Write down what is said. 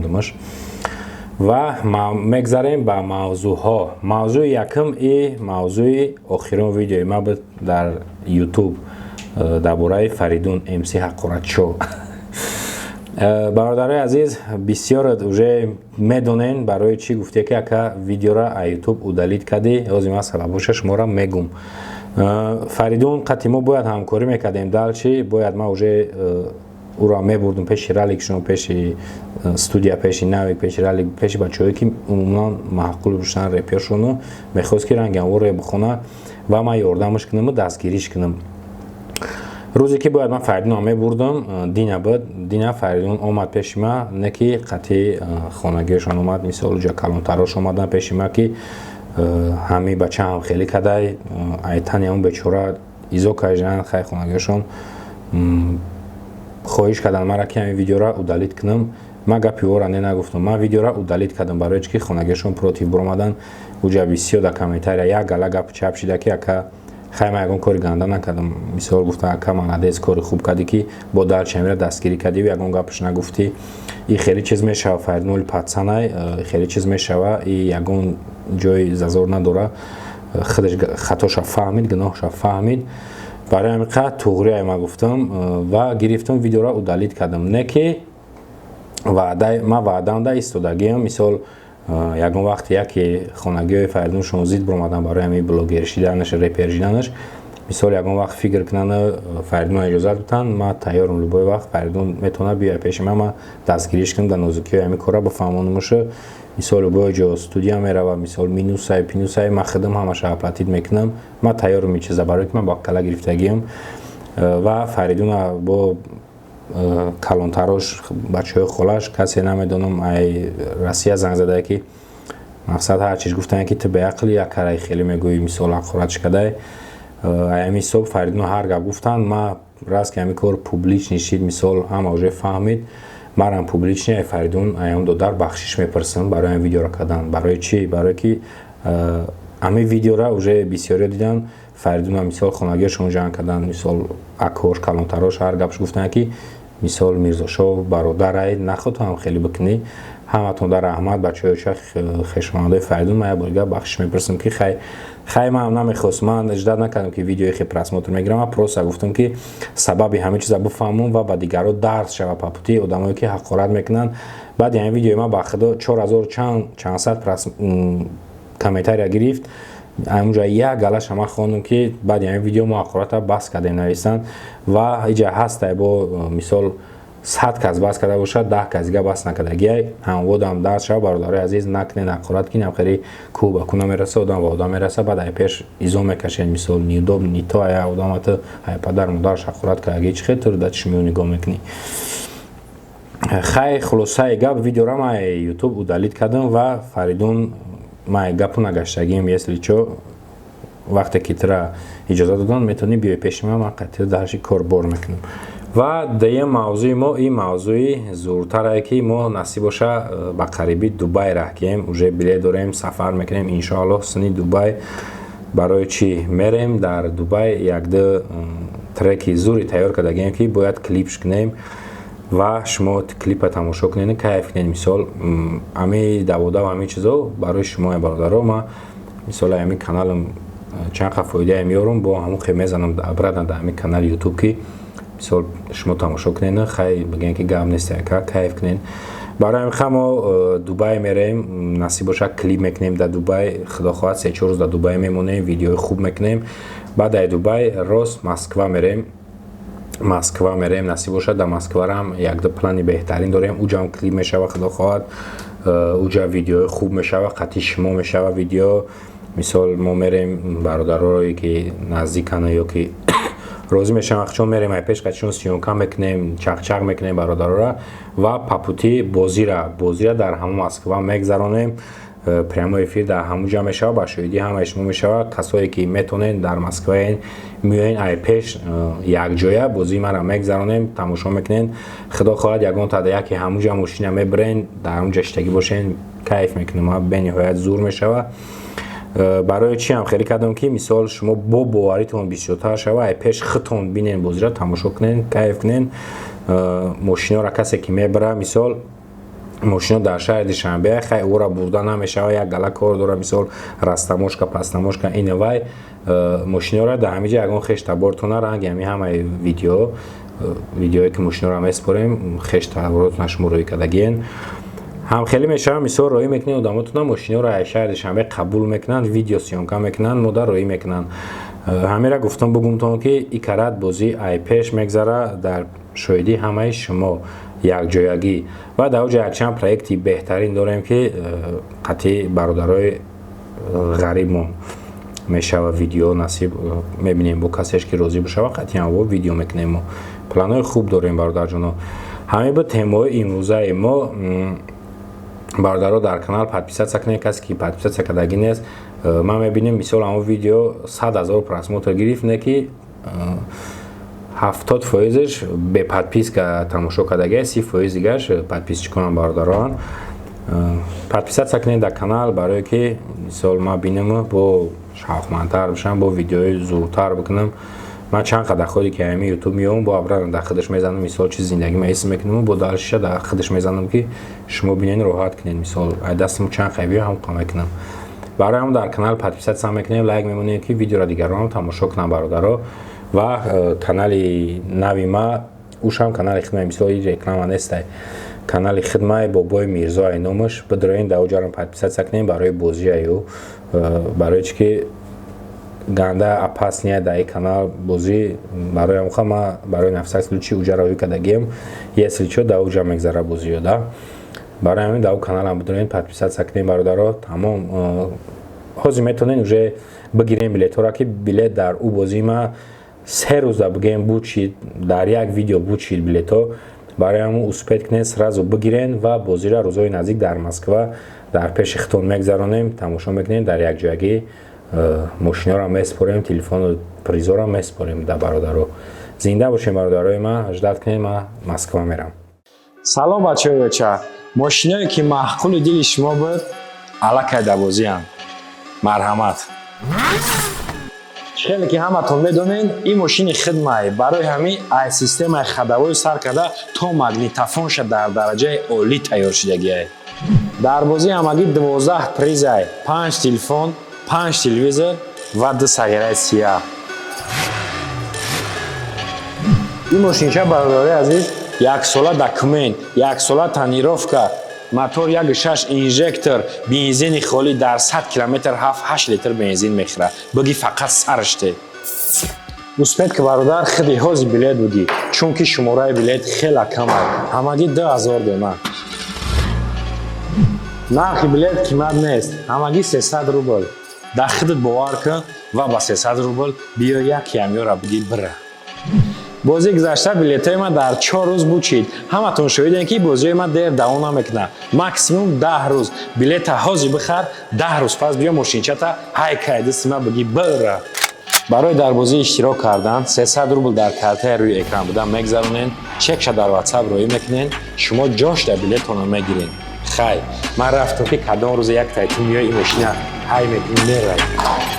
Мондамаш ва мегзарем ба мавзӯъҳо. Мавзӯи якум и мавзӯи охирон видеои ма буд дар Ютуб дар бораи Фаридун МС Ҳақоратшо. Бародарои азиз, бисёр уже медонен, барои чӣ гуфте, ки ака, видеора а Ютуб удалить кардӣ. Ҳозир ман сабабоша шуморо мегум. Фаридун қати мо бояд ҳамкорӣ мекардем, дальше бояд ман уже ӯро мебурдум пеши Раликшон, пеши студия, пеши Навик, пеши Ралик, пеши бачаҳое, ки умуман маъқул бошанд репершону. Мехост, ки рангамво реп бихона ва ман ёрдамаш кунаму дастгириш кунам. Рӯзе ки бояд ман Фаридунро мебурдам, дина буд. Дина Фаридун омад пеши ма, не ки қатъи хонагиашон омад, мисол, ҷа калонтарош омадан пеши ма, ки ҳами бача ҳам хеле кадай, айтани ҳамн бечора изо карданд. Хай, хонагиашон хоҳиш карданд мара, ки ҳамин видеора удалить кунам. Ман гапи ора не нагуфтам, ман видеора удалить кардам, барои чи ки хонагиашон против биромаданд. Уҷа бисёр дар комментария як гала гап чап шида, ки ака, хай, ман ягон кори ганда накардам. Мисол, гуфта: «Ака, молодец, кори хуб кардӣ, ки бо дальше амира дастгирӣ кардӣ, ягон гапаш нагуфтӣ». И хеле чиз мешава, Фаридуноли пацанай, хеле чиз мешава и ягон ҷои зазор надора. Худаш хатоша фаҳмид, гуноҳша фаҳмид. Барои ҳамин қадр туғрия ма гуфтам ва гирифтам, видеора удалить кардам. Не ки ман ваъдам да истодагиам. Мисол, ягон вақте яке хонагиҳои Фаридуншон зид биромадан барои ҳамин блогер шиданаш, репер шиданаш, мисол, ягон вақт фикр кунанд, Фаридун иҷозат битанд, ман тайёрам. Любой вақт Фаридун метавонад биёяд пеши ман, ман дастгириш кунам, дар нозукиҳои ҳамин кора бифаҳмонамаша. Мисол, любой ҷо студия мерава, мисол, минусай, плюсай, ман худам ҳамаша оплатить мекунам. Ман тайёрам ин чиза, барое ки ман ба кала гирифтагиам. Ва Фаридуна бо калонтарош, бачаҳои холаш, касе намедонам, ай Россия занг задае, ки мақсад ҳар чиз гуфтанд, ки ту беақли, як караи хеле мегӯӣ, мисол, ҳақоратш кадай. Ай ҳамин ҳисоб Фаридуна ҳар гап гуфтанд. Ма раст ки ҳамин кор публичный шид, мисол, ҳама уже фаҳмид, марам публичный ай Фаридун, аям додар бахшиш мепурсам барои ҳамин видеоро кардан. Барои чӣ? Барое ки ҳамин видеора уже бисёриё дидан. Фаридуна, мисол, хонагиашон ҷанг карданд, мисол, акош, калонтарош ҳар гапш гуфтанд, ки мисол, Мирзошов бародарай, наход ту ҳам хеле бикунӣ. Ҳаматон дар раҳмат, бачаҳои ча, хешовандои Фаридун. Ман як бор дигар бахшиш мепурсам, ки хай, хай, ман намехост, ман ждать накардам, ки видеои хе просмотр мегирам. Ман просто гуфтам, ки сабаби ҳамин чиза бифаҳмам ва ба дигарро дарс шава, по пути одамое, ки ҳақорат мекунанд. Баъди ҳамин видеои ман, ба худо, 4000 чанд, чандсад комментария гирифт. Ҳамунҷа як галаша ман хондам, ки баъди ҳамин видео мо ҳақората бас кардем, нависанд. Ва иҷа ҳастай бо, мисол, 100 кас бас карда бошад, 10 кас дига бас накардагиай. Ҳамводам дарс шава, бародарои азиз, накунед ҳақорат, ки намхели кӯ ба кӯ намераса, одам ба одам мераса. Баъд ай пеш изо мекашед. Мисол, неудобно, не то ая одамата, ай падар модараш ҳақорат кардаги, чӣ хел туро дар чишми ӯ нигоҳ мекунӣ? Хай, хулосаи гап, видеора ман Ютуб удалить кардам ва Фаридун, ман гапу нагаштагиам. Если чо, вақте ки тура иҷоза доданд, метавонӣ биёй пеши ман, ман қатъи дарши кор бор мекунам. Ва дуюм мавзӯи мо ин мавзӯи зуртарае, ки мо, насиб боша, ба қариби Дубай раҳ кием. Уже билет дорем, сафар мекунем, иншоаллоҳ, сини Дубай. Барои чӣ мерем? Дар Дубай якду треки зури тайёр кардагием, ки бояд клипш кунем ва шумо клипа тамошо кунед, кайф кунед. Мисол, ҳамин даводав, ҳамин чизо барои шумо, бародаро. Ма, мисол, ҳамин каналам чанд қа фоидае меёрам, бо ҳамон хе мезанам обратно дар ҳамин канали Ютуб, ки мисол, шумо тамошо кунед, хай, бигӯем, ки гап нест, яка кайф кунед. Барои ҳамин ха мо Дубай мерем, насиб бошад, клип мекунем дар Дубай. Худо хоҳад, 3-4 рӯз дар Дубай мемонем, видеои хуб мекунем. Баъд ай Дубай рост Москва мерем. Москва мерем, насиб бошад, дар Москварам якду плани беҳтарин дорем. Уҷам клип мешава, худо хоҳад, уҷа видеои хуб мешава, қатъи шумо мешава видео. Мисол, мо мерем, бародарое ки наздикана ё ки розӣ мешаванд, чун мерем, ай пеш қатишон съёмка мекунем, чақчақ мекунем бародарора ва по пути бозира дар ҳамон Москва мегзаронем. Прямой эфир дар ҳамон ҷа мешава, ба шоҳидии ҳамаи шумо мешава. Касое ки метавонед, дар Москваен, меоен, ай пеш якҷоя бозии маро мегзаронем, тамошо мекунем. Худо хоҳад, ягон тада яке ҳамон ҷа мошина мебарен, дар ҳамон ҷа шиштагӣ бошен, кайф мекунем, бениҳоят зур мешава. Барои чӣ ҳам хеле кардам, ки мисол, шумо бо боваритон бисёртар шава, ай пеш худтон бинен, бозиро тамошо кунен, кайф кунен. Мошиноро касе ки мебара, мисол. Мошино дар шаҳри Душанбе, хай, ӯра бурда намешава, як гала кор дора, мисол, растаможка, пастаможка, ина вай. Мошинора дар ҳамиҷа ягон хеш табортона, ранги ҳами ҳамаи видеое ки мошинора меспорем, хеш таборотона шумо рӯй кардагиен, ҳам хеле мешава. Мисол, роӣ мекунед одамотона, мошиноро аз шаҳри Душанбе қабул мекунанд, видео съёмка мекунанд, мода роӣ мекунанд. Ҳамира гуфтам, бугумтон, ки икарат бозӣ ай пеш мегзара дар шоҳидии ҳамаи шумо якҷоягӣ. Ва дар оҷа якчанд проекти беҳтарин дорем, ки қатъи бародарои ғарибмон мешава видео, насиб мебинем, бо касеш ки розӣ бошава, қатъиян во видео мекунем. Мо планҳои хуб дорем, бародарҷоно. Ҳамин буд темаҳои имрӯзаи мо. Бародаро, дар канал подписаться кунед, касе ки подписаться кардагӣ нест. Ман мебинем, мисол, ҳамон видео 100 000 просмотр гирифт, не ки 70%-аш бе подписка тамошо кардагия, 30% дигараш подписчиконам. Бародарон, подписаться кунед дар канал, барое ки, мисол, ман бинам, бо шавқмандтар бошам, бо видеои зуртар бикунам. Ман чанд қадар ходи ки ҳами Ютуб меём, бо абран дар худаш мезанам, мисол, чизи зиндагӣ ма ҳис мекунам, бо далшиша дар худаш мезанам, ки шумо бинед, роҳат кунед. Мисол, ай дастам чанд қай биё, ҳам мекунам. Барои ҳам дар канал подписаться мекунем, лайк мемонем, ки видеоро дигаронам тамошо кунам, бародаро. Ва канали нави ма, ушам канали хидмаи, мисол, реклама нестай, канали хидмаи Бобои Мирзо ай номаш, бидроен дар оҷарам подписаться кунем барои бозиаю, барои чи ки ганда опасния дар ин канал бозӣ. Барои ҳамха ма барои на всякий случай уҷа роҳӣ кардагием, если чо, дар уҷа мегзара бозиё да. Барои ҳамин дар у каналам бидроен, подписаться кунем, бародаро. Тамом, ҳозир метавонед уже бигирем билетҳоро, ки билет дар ӯ бозии ма 3 рӯза бигем бучид, дар як видео бучид билетҳо. Барои ҳамун успеть кунед, сразу бигирен ва бозиро рӯзҳои наздик дар Москва дар пеши хитон мегзаронем, тамошо мекунем дар якҷоягӣ, мошиноро меспорем, телефону призоро меспорем да бародаро. Зинда бошем, бародарои ман, ждать кунед, ман Москва мерам. Салом, бачаҳои оча. Мошиное ки маъқули дили шумо буд, аллакай дар бозианд, марҳамат. Хеле ки ҳаматон медонед, ин мошини хидмай, барои ҳамин ай системаи ходовой сар карда то магнитофонша дар дараҷаи олӣ тайёр шудагиай. Дар бозӣ ҳамагӣ 12 призай: панҷ телефон, панҷ телевизор ва ду сағираи сияҳ. Ин мошинча, бародарои азиз, яксола документ, яксола тонировка, мотор 1,6 инжектор, бензини холӣ, дар 100 километр 7-8 литр бензин мехӯрад. Буги, фақат сараште. Успеть ки, бародар, худи ҳози билет бугӣ, чунки шумораи билет хела камай, ҳамагӣ 2000 дона. Нархи билет қимат нест, ҳамагӣ 300 рубл. Дар худат бовар кун ва ба 300 рубл биё, яке ҳамёра бугӣ, бира. Бозии гузашта билетҳои ман дар 4 рӯз бучид. Ҳаматон шоҳидем, ки бозиҳои ман дер давом намекунад, максимум 10 рӯз. Билета ҳозир бихар, 10 рӯз пас биё, мошинчата ҳай кайдисти ман бугӣ, бира. Барои дар бозӣ иштирок кардан 300 рубл дар картаи рӯи экран буда мегзаронен, чекша дар Ватсап роӣ мекунен, шумо ҷошда билетонро мегирен. Хай, ман рафтам, ки кадом рӯзе як тайтун меои, ин мошина ҳай мекунӣ, меравӣ.